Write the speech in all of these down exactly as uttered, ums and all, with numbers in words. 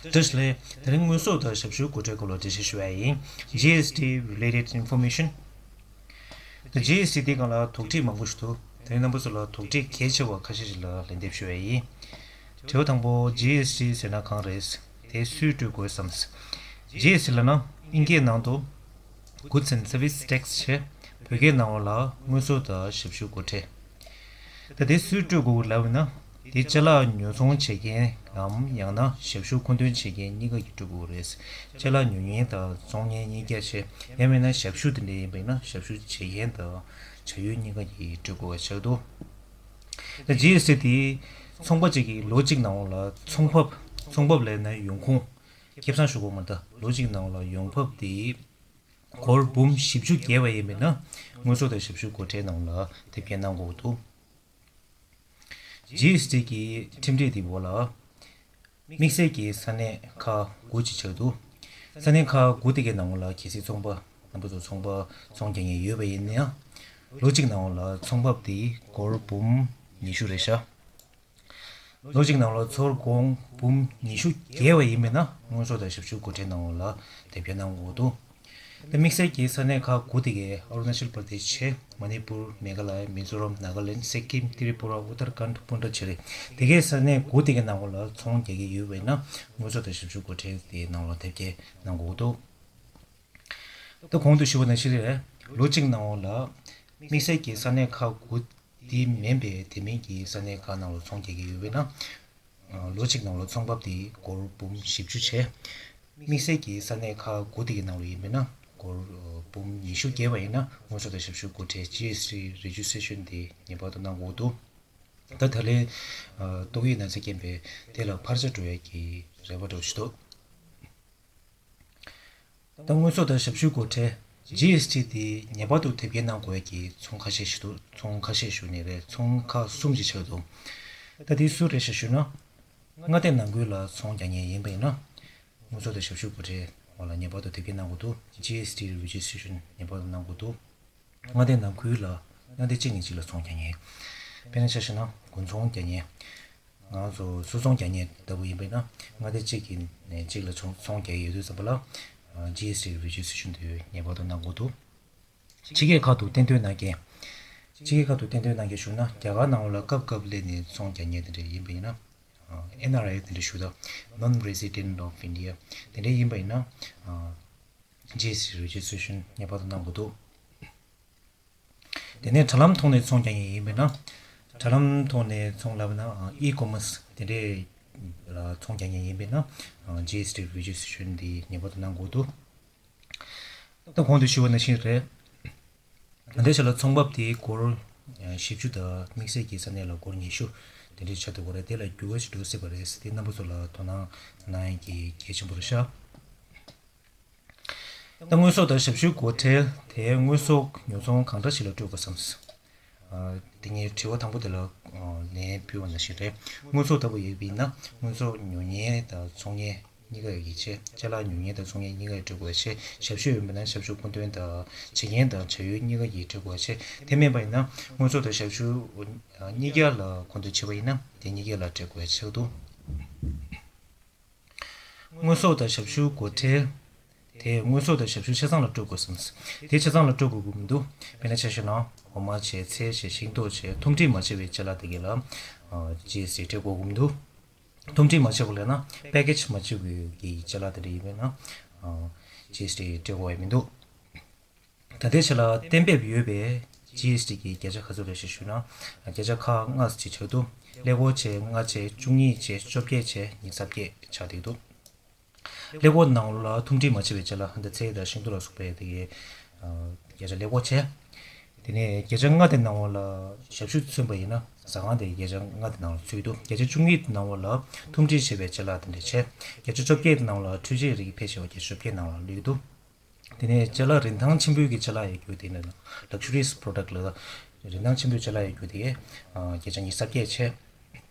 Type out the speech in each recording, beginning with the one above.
བཀྲ་ཤིས་བདེ་ལེགས། དེ་རིང་དངོས་ཟོག་དང་ཞབས་ཞུའི་སྒོ་ཁྲལ་སྐོར་ལ་འགྲེལ་བཤད་ཞུ་ཡ་ཡིན། G S T related information། ད་G S T དེའི་སྒང་ལ་དོགས་འདྲི་མང་པོ་ཞིག་འདུག་དེ་རིང་རྣམ་པ་ཚོ་ལ་དོགས་འདྲི་གལ་ཆེ་བ་ཁ་ཤས་ཤིག་ལ་ལན་འདེབས་ཞུ་ཡ་ཡིན། དྲི་བ་དང་པོ། G S T ཟེར་ན་གང་རེད། དེ་སུས་སྤྲོད་དགོས་སམ། G S T ལབ་ན་ཨིན་སྐད་ནང་དུ་Goods and Service Tax བྱས། བོད་སྐད་ནང་ལ་དངོས་ཟོག་དང་ཞབས་ཞུ་སྒོ་ཁྲལ། ད་དེ་སུས་སྤྲོད་དགོས་ལབ་ན། དེ་ཅ་ལག་ཉོ་ཚོང་བྱེད་མཁན་ལམ་ཡང་ན་ཞབས་ཞུ་མཁོ་འདོན་བྱེད་མཁན་གཉིས་ཀ་གིས་སྤྲོད་དགོས་རེད། ཅ་ལག་ཉོ་མཁན་དང་བཙོང་མཁན་གཉིས་ཀ་བྱས། ཡང་མིན་ན་ཞབས་ཞུ་དེ་འདྲ་ཡིན་པ་ཡིན་ན་ཞབས་ཞུ་བྱེད་མཁན་དང་བྱ་ཡུལ་གཉིས་ཀ་གིས་སྤྲོད་དགོས་པ་ཆགས་འདུག་ད་G S T དེ་ཚོང་པ་གཅིག་གིས་ལོ་གཅིག་ནང་ལ་ཚོང་འབབ། ཚོང་འབབ་ལབ་ན་ཡོང་ཁུངས། ཁེ་བཟང་ཞུ་དགོས་མ་རེད། ད་ལོ་གཅིག་ནང་ལ་ཡོང་འབབ་དེ་སྒོར་འབུམ་བཞི་བཅུ་བརྒལ་བ་ཡིན་པས་ན་དངོས་ཟོག་དང་ཞབས་ཞུའི་སྒོ་ཁྲལ་ནང་ལ་དེབ་སྐྱེལ་གནང་དགོས་འདུག G S T གི་ཁྲིམས་སྒྲིག་དེའི་འོག་ལ། དམིགས་བསལ་གྱི་ས་གནས་ཁག་དགུ་ཅིག་ཆགས་འདུག་ས་གནས་ཁག་དགུ་དེ་གའི་ནང་ལ་གལ་སྲིད་ཚོང་པ་རྣམ་པ་ཚོ་ཚོང་པ་ཚོང་རྒྱག་མཁན་ཡོད་པ་ཡིན་ན། ལོ་གཅིག་ནང་ལ་ཚོང་འབབ་དེ་སྒོར་འབུམ་ཉི་ཤུ་རེད་ཤག་ལོ་གཅིག་ནང་ལ་ཚོང་སྒོར་འབུམ་ཉི་ཤུ་བརྒལ་བ་ཡིན་པས་ན་དངོས་ཟོག་དང་ཞབས་ཞུ་སྒོ་ཁྲལ་ནང་ལ་དེབ་སྐྱེལ་གནང་དགོས་འདུག་ད་དམིགས་བསལ་གྱི་ས་གནས་ཁག་དགུ་དེ་གའི་ཨ་རུ་ན་ཅལ་པར་དེ་ཤི། མ་ནི་པུར། མེ་གྷ་ལ་ཡ། མི་ཛོ་རམ། ནཱ་ག་ལེན། སི་ཀིམ། ཏི་རི་པུ་ར། ཨུ་ཏར་ཁཱན། པུ་ཌུ་ཅེ་རི། དེ་གའི་ས་གནས་དགུ་དེ་གའི་ནང་ལ་ཚོང་རྒྱག་གི་ཡོད་པས་ན་དངོས་ཟོག་དང་ཞབས་ཞུ་སྒོ་ཁྲལ་དེའི་ནང་ལ་དེབ་སྐྱེལ་གནང་དགོས་འདུག་ད་གོང་དུ་ཞུས་པ་ནང་བཞིན་རེད། ལོ་གཅིག་ནང་ལ་དམིགས་བསལ་གྱི་ས་གནས་ཁག་དགུ་དེ་མིན་པའི་དེ་མིན་གྱི་ས་གནས་ཁག་ནང་ལ་ཚོང་རྒྱག་གི་ཡོད་པས་ན། ལོ་གཅིག་ནང་ལ་ཚོང་འབབ་དེ་སྒོར་འབུམ་བཞི་བཅུ་བྱས། དམིགས་བསལ་གྱི་ས་གནས་ཁག་དགུ་དེ་གའི་ནང་ལ་ཡིན་པས་ན་སྒོར་འབུམ་ཉི་ཤུ་བརྒལ་བ་ཡིན་ན་དངོས་ཟོག་དང་ཞབས་ཞུ་སྒོ་ཁྲལ་G S T registration དེ་ངེས་པར་དུ་གནང་དགོས་འདུག་ད་ད་ལན་ཏོག་དབྱིབས་ན་ཚ་རྐྱེན་པས་དེ་ལ་འཕར་ཆ་འགྲོ་ཡ་གི་རེ་བ་འདྲ་བོ་ཞིག་འདུག་ད་དངོས་ཟོག་དང་ཞབས་ཞུའི་སྒོ་ཁྲལ་G S T དེ་ངེས་པར་དུ་དེབ་སྐྱེལ་གནང་དགོས་ཀྱི་ཚོང་ཁ་ཤས་ཤིག་འདུག་ཚོང་ཁ་ཤས་ཞུ་ནི་རེད། ཚོང་ཁག་གསུམ་ཅིག་ཆགས་འདུག་ད་དེ་སུ་རེད་ཤག་ཞུས་ན། མངའ་སྡེ་ནང་ཁུལ་ལ་ཚོང་རྒྱག་མཁན་ཡིན་པ་ཡིན་ན། དངོས་ཟོག་དང་ཞབས་ཞུའི་སྒོ་ཁྲལ་འོག་ལ་ངེས་པར་དུ་དེབ་སྐྱེལ་གནང་དགོས་འདུག G S T registration ངེས་པར་དུ་གནང་དགོས་འདུག་མངའ་སྡེ་ནང་ཁུལ་ལ་མངའ་སྡེ་གཅིག་ནས་གཅིག་ལ་ཚོང་རྒྱག་མཁན། དཔེར་ན་ཆ་བཞག་ན་དགུན་ཚོང་རྒྱག་མཁན། ང་ཚོ་བསིལ་ཚོང་རྒྱག་མཁན་ལྟ་བུ་ཡིན་པས་ན་མངའ་སྡེ་གཅིག་གི་ནས་གཅིག་ལ་ཚོང་ཚོང་རྒྱག་གི་ཡོད་དུས་ཙམ་པ་ལ་G S T registration དེ་ངེས་པར་དུ་གནང་དགོས་འདུག་ཕྱི་རྒྱལ་ཁག་ཏུ་གཏན་སྡོད་གནང་མཁན། ཕྱི་རྒྱལ་ཁག་ཏུ་གཏན་སྡོད་གནང་མཁན་ཞུ་ན་རྒྱ་གར་ནང་ལ་སྐབས་སྐབས་སླེབས་ནས་ཚོང་རྒྱག་མཁན་དེ་འདྲ་ཡིན་པ་ཡིན་ན། N R I དེ་འདྲ་ཞུ་དང་Non-Resident of India དེ་འདྲ་ཡིན་པ་ཡིན་ན། G S T registration ངེས་པར་དུ་གནང་དགོས་འདུག་དེ་ནས་དྲ་ལམ་ཐོག་ནས་ཚོང་རྒྱག་མཁན་ཡིན་པས་ན། དྲ་ལམ་ཐོག་ནས་ཚོང་ལབ་ན་E-commerce དེ་འདྲའི་ལ་ཚོང་རྒྱག་མཁན་ཡིན་པས་ན་G S T registration འདི་ངེས་པར་དུ་གནང་དགོས་འདུག་ད་གོང་དུ་ཞུས་པ་ནང་བཞིན་རེད། ད་ལྟའི་ཆ་ལ་ཚོང་འབབ་དེ་སྒོར་བཞི་བཅུ་དང་དམིགས་བསལ་གྱི་ས་གནས་ལ་སྒོར་ཉི་ཤུ་དེ་འདྲའི་ཆ་འདུག་གོ་རེད། དེ་ལ་འགྱུར་བ་ཞིག་འགྲོ་སྲིད་པ་རེད། དེ་རྣམ་པ་ཚོ་ལ་དོ་སྣང་གནང་ཡ་གི་གལ་ཆེན་པོ་རེད་ཤག་ད་དངོས་ཟོག་དང་ཞབས་ཞུའི་སྒོ་ཁྲལ་དེ་དངོས་ཟོག་ཉོ་ཚོང་གང་འདྲ་ཞིག་ལ་སྤྲོད་དགོས་སམ། ཨ། དེ་ངའི་དྲི་བ་དང་པོ་དེ་ལ་ཨ་ལན་ཕུལ་བ་ནང་བཞིན་རེད། དངོས་ཟོག་ལྟ་བུ་ཡོད་པ་ཡིན་ན་དངོས་ཟོག་ཉོ་མཁན་དང་ཚོང་མཁན་གཉིས་ཀ་ཡི་ཆེད། ཅ་ལག་ཉོ་མཁན་དང་ཚོང་མཁན་གཉིས་ཀ་ཡི་སྤྲོད་དགོས་ཆེད། ཞབས་ཞུ་ཡོད་པ་ན་ཞབས་ཞུ་མཁོ་འདོན་དང་བྱེད་མཁན་དང་བྱ་ཡུལ་གཉིས་ཀ་ཡི་སྤྲོད་དགོས་ཆེད། དེ་མིན་པ་ཡིན་ན་དངོས་ཟོག་དང་ཞབས་ཞུ་གཉིས་ཀ་ལ་མཁོ་འདོན་བྱེད་པ་ཡིན་ན་དེ་གཉིས་ཀ་ལ་སྤྲད་དགོས་ཆེད་དུ། དངོས་ཟོག་དང་ཞབས་ཞུའི་སྒོ་ཁྲལ་དེ་དངོས་ཟོག་དང་ཞབས་ཞུ་ཆ་ཚང་ལ་སྤྲོད་དགོས་སམ། དེ་ཆ་ཚང་ལ་སྤྲོད་དགོས་ཀྱི་མི་འདུག་དཔེར་ན་ཆ་བཞག་ན་འོ་མ་བྱས། ཚལ་བྱས། ཤིང་ཏོག་བྱས། ཐུམ་སྒྲིལ་མ་བྱས་པའི་ཅ་ལག་དེ་གས་ལ་ཨ་ཇི་ཨེས་ཊི་སྤྲད་དགོས་ཀྱི་མི་འདུག་ཐུམ་སྒྲིལ་མ་བྱས་པ་ལབ་ན་པེ་ཀེ་ཇི་མ་བྱས་པའི་གི་ཅ་ལག་དེ་འདྲ་ཡིན་པས་ན་ཨ་ཇི་ཨེས་ཊི་སྤྲད་དགོས་ཡ་མི་འདུག་ད་ལྟའི་ཆ་ལ་གཏན་འབེབས་ཡོད་པའི་ཇི་ཨེས་ཊི་གི་བརྒྱ་ཆ་ག་ཚོད་རེད་ཞེས་ཞུས་ན། བརྒྱ་ཆ་ཁག་ལྔ་ཙམ་ཅིག་ཆགས་འདུག་ཀླད་ཀོར་བྱས། རྔ་བྱས། བཅུ་གཉིས་བྱས། བཅོ་བརྒྱད་བྱས། ཉི་ཤུ་རྩ་བརྒྱད་ཆགས་བསྡད་འདུག་ཀླད་ཀོར་ནང་ལ་ཐུམ་སྒྲིལ་མ་བྱས་པའི་ཅ་ལག་འདི་ཚལ་དང་ཤིང་ཏོག་ལ་སོགས་པའི་དེ་གའི་བརྒྱ་ཆ་ཀླད་ཀོར་བྱས། དེ་ནས་བརྒྱ་ཆ་ལྔ་དེ་ནང་ལ་ཞབས་ཞུ་མཚོན་པ་ཡིན་ན་ཟ་ཁང་དེ་བརྒྱ་ཆ་ལྔ་དེ་ནང་ལ་ཚུད་འདུག་བརྒྱ་ཆ་བཅུ་གཉིས་དེ་ནང་ལ་ཐུམ་སྒྲིལ་བྱས་པའི་ཅ་ལག་དེ་འདྲ་བྱས། བརྒྱ་ཆ་བཅོ་བརྒྱད་དེ་ནང་ལ་འཕྲུལ་ཆས་རིགས་ཕལ་ཆེ་བ་བརྒྱ་ཆ་བཅོ་བརྒྱད་ནང་ལ་སླེབས་འདུག་དེ་ནས་ཅ་ལག་རིན་ཐང་ཆེན་པོའི་གི་ཅ་ལག་ཡོད་རྒྱུ་དེ་ནི་ལག་ཇུ་རིས་པོ་རོ་ཌག་ལ་རིན་ཐང་ཆེན་པོའི་ཅ་ལག་ཡོད་རྒྱུ་དེ་བརྒྱ་ཆ་ཉི་ཤུ་རྩ་བརྒྱད་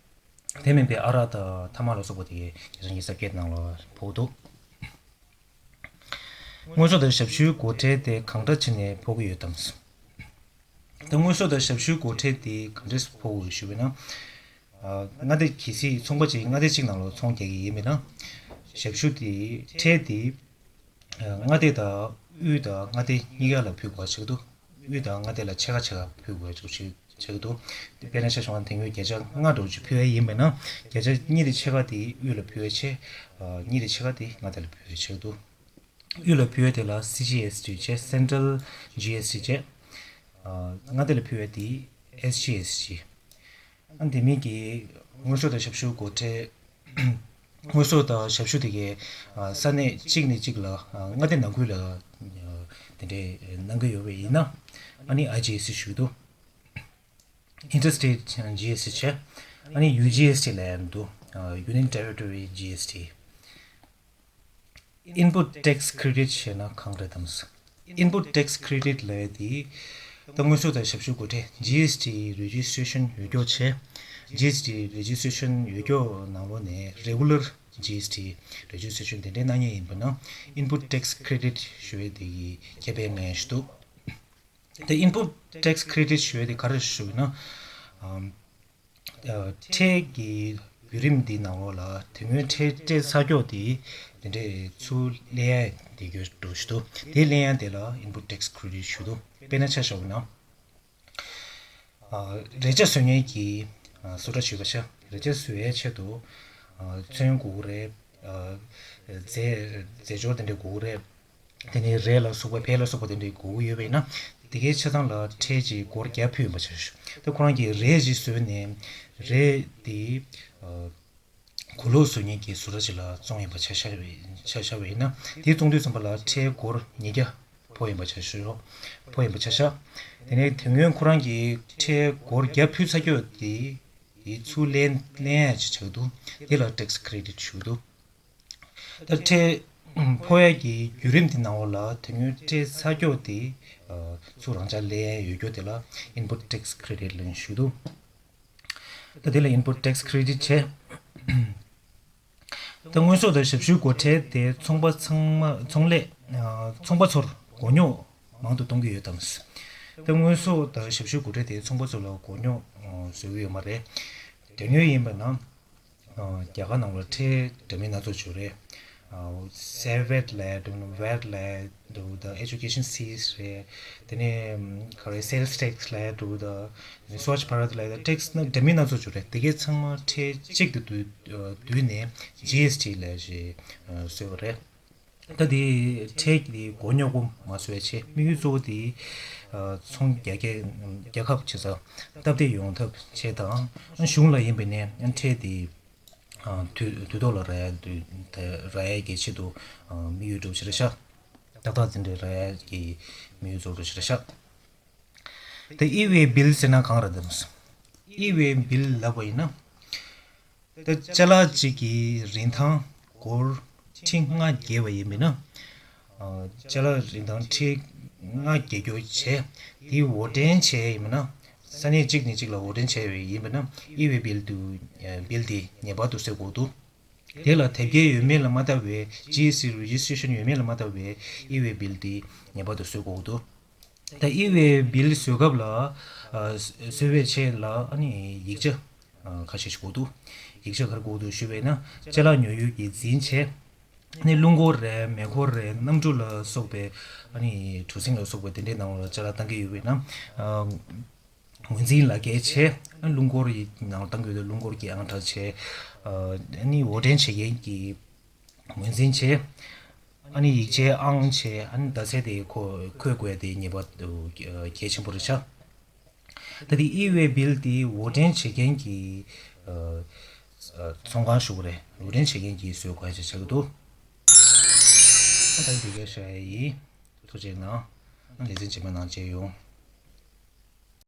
བྱས། དེ་མིན་པའི་ཨ་རག་དང་ཐ་མག་ལ་སོགས་པ་དེ་བརྒྱ་ཆ་ཉི་ཤུ་རྩ་བརྒྱད་ནང་ལ་ཕོག་འདུག་དངོས་ཟོག་དང་ཞབས་ཞུའི་སྒོ་ཁྲལ་དེ་གང་འདྲ་བྱས་ནས་ཕོག་གི་ཡོད་དམ། ད་དངོས་ཟོག་དང་ཞབས་ཞུའི་སྒོ་ཁྲལ་དེ་ག་འདྲས་ཕོག་དགོས་ཞུས་པ་ན། ཨ། མངའ་སྡེ་གལ་སྲིད་ཚོང་པ་ཅིག་མངའ་སྡེ་གཅིག་ནང་ལ་ཚོང་རྒྱག་གི་ཡིན་པ་ན། ཞབས་ཞུ་དེ་ཁྲལ་དེ་མངའ་སྡེ་དང་དབུས་དང་མངའ་སྡེ་གཉིས་ཀ་ལ་ཕུལ་དགོས་ཆགས་འདུག་དབུས་དང་མངའ་སྡེ་ལ་ཕྱེད་ཀ་ཕྱེད་ཀ་ཕུལ་དགོས་ཆགས་འདུག་དཔེར་ན་ཆ་བཞག་ན་དེ་སྔོན་བརྒྱ་ཆ་ལྔ་འདྲ་བོ་ཅིག་ཕུལ་ཡས་ཡིན་པས་ན། བརྒྱ་ཆ་གཉིས་དེ་ཕྱེད་ཀ་དེ་དབུས་ལ་ཕུལ་ཡས་བྱས། གཉིས་དེ་ཕྱེད་ཀ་དེ་མངའ་སྡེ་ལ་ཕུལ་ཡས་ཆགས་འདུག་དབུས་ལ་ཕུལ་ཡས་དེ་ལ་སི་ཇི་ཨེས་ཊི་བྱས། སེན་ཊལ་ཇི་ཨེས་ཊི་བྱས། མངའ་སྡེ་ལ་ཕུལ་ཡས་དེ་ཨེས་ཇི་ཨེས་ཊི། ཨ་དེ་མིན་གྱི་དངོས་ཟོག་དང་ཞབས་ཞུ་སྒོ་ཁྲལ། དངོས་ཟོག་དང་ཞབས་ཞུ་དེ་གའི་ས་གནས་གཅིག་ནས་གཅིག་ལ། མངའ་སྡེ་ནང་ཁུལ་ལ་དེ་འདྲའི་གནང་གི་ཡོད་པ་ཡིན་ན། ཨ་ནི་ཨའི་ཇི་ཨེས་ཊི་ཞུ་གི་འདུག Interstate ཇི་ཨེས་ཊི་བྱས། ཨ་ནི་ཡུ་ཇི་ཨེས་ཊི་ལབ་ཡ་འདུག Union Territory ཇི་ཨེས་ཊི། Input Tax Credit ཞེ་ན་གང་རེད་དམ། Input Tax Credit ལབ་ཡ་དེ་ད་དངོས་ཟོག་དང་ཞབས་ཞུ་སྒོ་ཁྲལ་ཇི་ཨེས་ཊི་རེ་ཇི་སི་ཊི་རེ་ཤན་ཡོད་ཀྱོག་བྱས། ཇི་ཨེས་ཊི་རེ་ཇི་སི་ཊི་རེ་ཤན་ཡོད་ཀྱོག་ནང་ལོགས་ནས་རེ་གུ་ལར་ཇི་ཨེས་ཊི་རེ་ཇི་སི་ཊི་རེ་ཤན་དེ་འདྲའི་གནང་མཁན་ཡིན་པ་ན། Input Tax Credit ཞུ་ཡ་དེ་གི་ཁེ་ཕན་ངེས་ཤིག་འདུག་དེ་Input Tax Credit ཞུ་ཡ་དེ་ག་རེ་ཞུ་ན། ཨམ། ཨ། ཁྲལ་གྱི་བརྒྱུད་རིམ་འདི་ནང་ལོགས་ལ་དེ་སྔོན་ཁྲལ་སྤྲད་ཚར་ཀྱོག་དེ་དེ་འདྲའི་ཚུར་ལེན་ཡ་དེ་གྱོད་འགྲོ་ཞིག་འདུག་དེ་ལེན་ཡ་དེ་ལ་Input Tax Credit ཞུ་འདུག་དཔེར་ན་ཆ་བཞག་ན། ཨ། རས་ཆ་བཟོ་མཁན་གྱི་ཨ། བཟོ་གྲྭ་ཞུས་པ་ཆ། རས་ཆ་བཟོ་ཡའི་ཆེད་དུ་ཨ། ཚོན་དགོས་ཀྱི་རེད། ཨ། རྫས་རྫས་སྦྱོར་དེ་འདྲ་དགོས་ཀྱི་རེད། དེ་ནས་རས་ལ་སོགས་པ་ཕད་ལ་སོགས་པ་དེ་འདྲ་དགོས་ཀྱི་ཡོད་པ་ཡིན་ན། དེ་གའི་ཆ་ཚང་ལ་ཁྲལ་ཅིག་སྒོར་བརྒྱ་ཕུལ་ཡིན་པ་ཆ་བཞག་ད་ཁོ་རང་གིས་རས་ཅིག་བཟོས་ནས་རས་དེ་ཨ། གོས་ལོག་བཟོ་མཁན་གྱི་བཟོ་གྲྭ་ཅིག་ལ་བཙོང་ཡིན་པ་ཆ་བཞག་པ་ཡིན་ན། དེ་བཙོང་དུས་ཙམ་པ་ལ་ཁྲལ་སྒོར་ཉིས་བརྒྱ་ཕོག་ཡིན་པ་ཆ་བཞག་ཕོག་ཡིན་པ་ཆ་བཞག་དེ་ནས་དེ་སྔོན་ཁོ་རང་གིས་ཁྲལ་སྒོར་བརྒྱ་ཕུལ་ཚར་ཀྱོག་དེ་ཡིས་ཚུར་ལེན་ལེན་ཡ་ཅིག་ཆགས་འདུག་དེ་ལ་Tax Credit ཞུ་འདུག་ད་ཁྲལ་ཕོག་ཡ་གི་བརྒྱུད་རིམ་དེ་ནང་ལོགས་ལ་དེ་སྔོན་ཁྲལ་ཚར་ཀྱོག་དེ་ཨ། ཚུར་རང་འཇགས་ལེན་ཡ་ཡོད་ཀྱོག་དེ་ལ་Input Tax Credit ལབ་ཞུ་འདུག་ད་དེ་ལ་Input Tax Credit བྱས། ད་དངོས་ཟོག་དང་ཞབས་ཞུའི་སྒོ་ཁྲལ་དེ་ཚོང་པ་ཚང་མ་ཚོང་ལས་ཨ། ཚོང་པ་ཚོར་མགོ་རྙོག་མང་དུ་གཏོང་གི་ཡོད་དམ། ད་དངོས་ཟོག་དང་ཞབས་ཞུའི་སྒོ་ཁྲལ་དེ་ཚོང་པ་ཚོ་ལ་མགོ་རྙོག་ཨ། བཟོ་གི་ཡོད་མ་རེད། དོན་དངོས་ཡིན་པ་ན། ཨ། རྒྱ་གར་ནང་ལ་ཁྲལ་འདྲ་མིན་སྣ་ཚོགས་ཡོད་རེད། ཨ། Sale Vat ལབ་ཡ་འདུག་ན་ཝེ་ཊི་ལབ་ཡ་འདུག་ད་Education Cess རེད། དེ་ནས་ག་རེ་Sales Tax ལབ་ཡ་འདུག་ད་Swachh Bharat ལབ་ཡ་ད་Tax ན་འདྲ་མིན་སྣ་ཚོགས་ཡོད་རེད། དེ་གའི་ཚང་མ་ཁྲལ་གཅིག་ཏུ་བསྡུས་བསྡུས་ནས་ཇི་ཨེས་ཊི་ལབ་ཡ་ཞིག་བཟོས་པ་རེད། ད་དེ་ཁྲལ་གྱི་མགོ་རྙོག་པོ་མ་བཟོ་བའི་ཆེད་དམིགས་ཡུལ་གཙོ་བོ་དེ་ཚོང་རྒྱག་མཁན་རྒྱལ་ཁབ་བྱེད་ས་སྟབས་བདེ་ཡོང་ཐབས་ཆེད་དང་། གཞུང་ལ་ཡིན་པ་ནས་ཁྲལ་དེ། ཨ། དུས་དུས་ཐོག་ལ་རག་ཡ་དུས་དེ་རག་ཡ་གི་ཆེད་དུ་ཨ། དམིགས་ཡུལ་གཙོ་བོ་ཞིག་རེད་ཤག་ཏག་ཏག་དེ་འདྲ་རག་ཡ་གི་དམིགས་ཡུལ་གཙོ་བོ་ཞིག་རེད་ཤག་ད་E-way bill ཟེར་ན་གང་རེད་དམ། E-way bill ལབ་པ་ཡིན་ན། ད་ཅ་ལག་ཅིག་གི་རིན་ཐང་སྒོར་ཁྲི་ལྔ་བརྒལ་བ་ཡིན་པས་ན། ཨ། ཅ་ལག་རིན་ཐང་ཁྲི་ལྔ་བརྒལ་རྒྱུ་བྱས། དེ་འོར་འདྲེན་བྱས་ཡིན་པས་ན། ས་གནས་གཅིག་ནས་གཅིག་ལ་འོར་འདྲེན་བྱས་ཡོད་ཡིན་པས་ན། E-way bill དུ་bill དེ་ངེས་པར་དུ་བཟོ་དགོས་འདུག་དེ་ལ་དེབ་སྐྱེལ་ཡོད་མེད་ལ་མ་ལྟ་བའི་G S T registration ཡོད་མེད་ལ་མ་ལྟ་བའི་E-way bill དེ་ངེས་པར་དུ་བཟོ་དགོས་འདུག་ད་E-way bill བཟོ་སྐབས་ལ་ཨ། བཟོ་བའི་ཆེད་ལ་ཨ་ནི་ཡིག་ཆ་ཨ། ཁ་ཤས་ཤིག་དགོས་འདུག་ཡིག་ཆ་ག་རེ་དགོས་འདུག་ཞུས་པས་ན། ཅ་ལག་ཉོ་ཡུལ་གྱི་འཛིན་བྱས། ཨ་ནི་རླུང་འཁོར་རེད། མེ་འཁོར་རེད། གནམ་གྲུ་ལ་སོགས་པའི་ཨ་ནི་གྲུ་གཟིངས་ལ་སོགས་པ་དེ་འདྲའི་ནང་ལ་ཅ་ལག་བཏང་གི་ཡོད་པས་ན། ཨ། ངོས་འཛིན་ལག་འཁྱེར་བྱས། ཨ། རླུང་འཁོར་ཡི་ནང་ལ་བཏང་གི་ཡོད་དུས་རླུང་འཁོར་གྱི་ཨང་གྲངས་བྱས། ཨ་ནི་འོར་འདྲེན་བྱེད་མཁན་གྱི་ངོས་འཛིན་བྱས། ཨ་ནི་ཡིག་ཆའི་ཨང་བྱས། ཨ་ནི་བརྡ་ཚད་དེ་ཁོ་འཁོད་དགོས་དེ་ངེས་པར་དུ་གལ་ཆེན་པོ་རེད་ཤག་ད་དེ་E-way bill དེ་འོར་འདྲེན་བྱེད་མཁན་གྱི་ཨ། ཨ། ཚོང་ཁང་ཞུ་དགོས་རེད། འོར་འདྲེན་བྱེད་མཁན་གྱིས་བཟོ་དགོས་ཡ་ཆགས་ཀྱི་འདུག་ཨ། ད་འདི་ག་བཞག་ཡ་ཡིན། ཐུགས་རྗེ་གནང་། ཨ། ལེ་ཚན་རྗེས་མའི་ནང་མཇལ་ཡོང་།